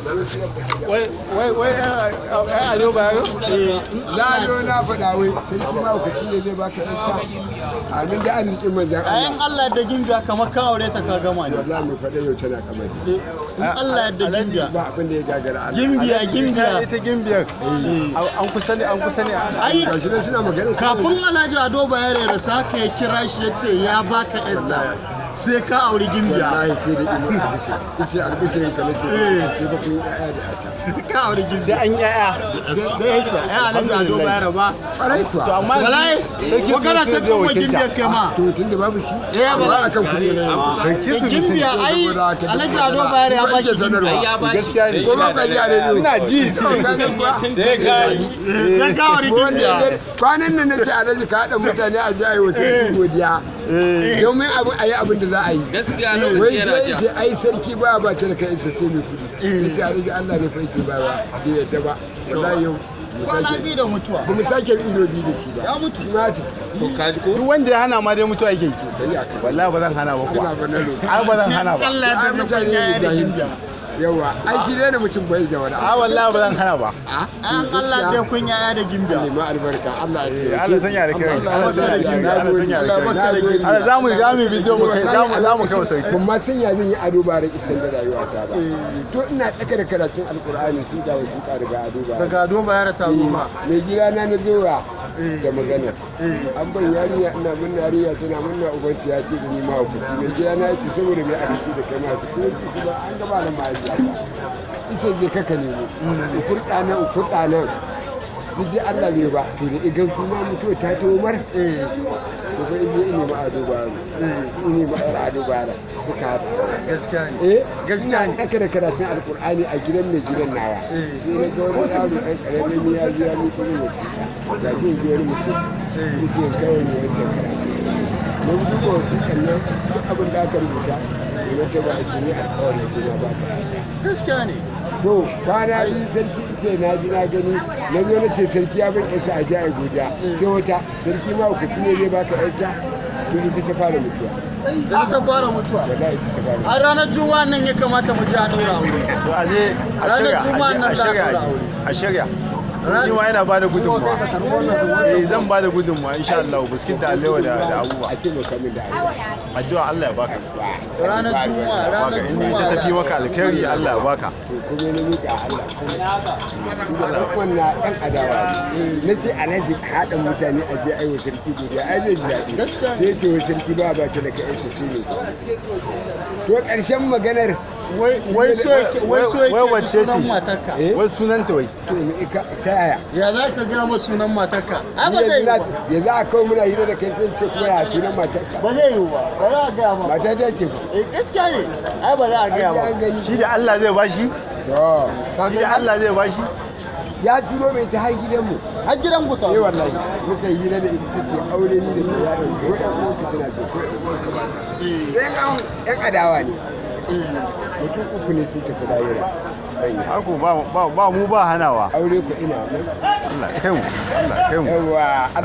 Wai wai wai ai Ado Bayero. Na zo na faɗa wai sarki mahaukaci ne zai baka yarsa. Amin da arzikin manzan Ayan Allah. Allah da gimbiya kamar ka aure ta ka gama ne. Wallahi mai faɗa yau tana kamar. In Allah da gimbiya. Ba abin da ya gagara Allah. Gimbiya gimbiya. Ita gimbiyar. An kusa ne an kusa ne. Ai Gashi nan suna magana. kafin Alhaji Ado Bayero ya rasu haka ya kira shi ya ce ya baka yarsa sai ka auri gimbiya. Wallahi sai da imo albishir. Ice albishirin ka nace sai ba kun yi ƴaƴa da ita. Sai ka auri Sai gimbiya. an yaya. Da yarsa ai Alhaji Ado Bayero ba. Ƙwarai kuwa. To amma Wallahi sarki magana su sai zai kuma wakilta. gimbiyar kai ma. To tun da babu shi. Eh, ba Ba akan kuɗi ne. Sarki su Gimbiya ai Alhaji Ado Bayero ya bashi sanarwa. Ya ba shi. Gaskiya ne. Ko ba ka ji a rediyo? Ina ji. Ka ga kuwa? Sai ka yi. Sai ka auri Wanda gimbiya. kwanan nan nace Alhaji ka haɗa mutane a ji a yi wa sarki godiya. Domin abu a yi abin da za a yi. Gaskiya Wai lokaci yana sai ja. ce ai sarki ba ba talaka isa sai mai kuɗi. Nace Alhaji Allah ne fa yake ba ba bai yadda ba. Wallahi yau mu Kwana sake biyu da mutuwa. ba mu sake ido biyu da shi ba. Ya mutu. Shi ma ya tafi. To kaji ko? Duk wanda ya hana ma dai mutuwa yake. Kai a kan. Wallahi ba zan hana ba Ina kuwa. ba na roƙo. Ai ba zan hana ba. Allah Ai da zai mutane kunya ne ya da jahilci. gimbiya. Yawa ai shi ne mutum bai da wani Ai abu. wallahi ba zan hana ba. An Allah da kunya ya da gimbiya. Nema albarka Allah ya taimake. Allah sanya alkhairi. Allah sanya alkhairi. Allah sanya Allah alkhairi. baka da gimbiya. Allah za mu yi bidiyo mu kai za mu kai wa sarki. Ban ma san ya zan yi ado ba da isan da rayuwata ba. To ina tsaka da karatun Alkur'ani sai ga wasiƙa daga ado ba. Daga Ado Bayero ta zo ma. Mai gida na na zowa da magana. Eh. An ban yarinya ina munna yarinya tana munna ubanci ya ce da ni mahaukaci. Mai gida na ya ce saboda mai aka ce da kai mahaukaci. Na ce su ba an gaba da mahaifiyata. Ita je kaka nemo. Ukurɗa nan ukurɗa nan. Duk dai Allah bai ba. To da igan kuma mutuwa ta taho mar. Eh. Sai fa in je in nemi ado ba. Eh. In nemi yar ado ba suka haɗa. Gaskiya ne. Eh, Gaskiya ne. ina ɗaka da karatun Alƙur'ani a gidan mai gidan nawa. Eh. Sai na ga wani yaro ɗan ƙarami ya zo ya miƙo min wasiƙa. Ga shi in ji wani mutum. Eh. Yace in kai wani wancan karatu. Na duba wasiƙan nan duk abin da aka rubuta. Na ce ba a ce ni alƙawari sai na ba ka. Gaskiya ne. To kwana biyu sarki ce na ji na gani na zo na ce sarki ya ban yarsa a ji a yi godiya. Sai wata sarki ma hukaci ne zai baka yarsa to isa ta fara mutuwa. Da ta fara mutuwa. Wallahi isa ta fara mutuwa. A ranar Juma'a nan ya kamata mu je a ɗaura aure. To a je a Ranar shirya Juma'a nan a za a shirya ɗaura aure. a shirya. Ni ma yana bada gudunmuwa. Eh zan bada gudunmuwa insha Allah biskit da alewa da abubuwa. A taimaka min da addu'a. Addu'a Allah ya baka. Ranar Juma'a, ranar Baka inda Juma'a. ita tafi maka alkhairi Allah ya baka. To kuma na miƙa Allah kuma wannan ɗan adawa ne na ce alhaji haɗa mutane a je aiwa sarki godiya ai zai ji daɗi Gaskiya ne. sai ce wa sarki ba ba talaka yarsa sai ne to ƙarshen maganar Wai so yake wai so Wai yake wacce ji sunan ce? matarka. Eh? Wai sunanta wai. to me ika ta yaya Ya za ka gaya ma sunan matarka? Ai ba Ni zai yanzu yi ba. yanzu a kawo muna hira da kai sai ce kuma ya sunan matarka Ba zai yi ba. Ba za a gaya ma. ba. mata ta ce ba Eh gaskiya ne. Ai ba za a gaya an ji ma. an gani Shi da Allah zai bashi? to Shi da Allah zai bashi? ya turo mai ta har gidanmu Har gidan ku ta. eh wallahi muka yi hira da ita tace aure ni da ke yaron ko ɗan uwanka suna so ko ɗan uwanka ba sa so. Sai ɗan ɗan adawa ne mutum uku ne sun tafi lahira manya Hako ba mu ba hanawa. aure ku ina nan Allah kai mu. Allah kai mu. yawa.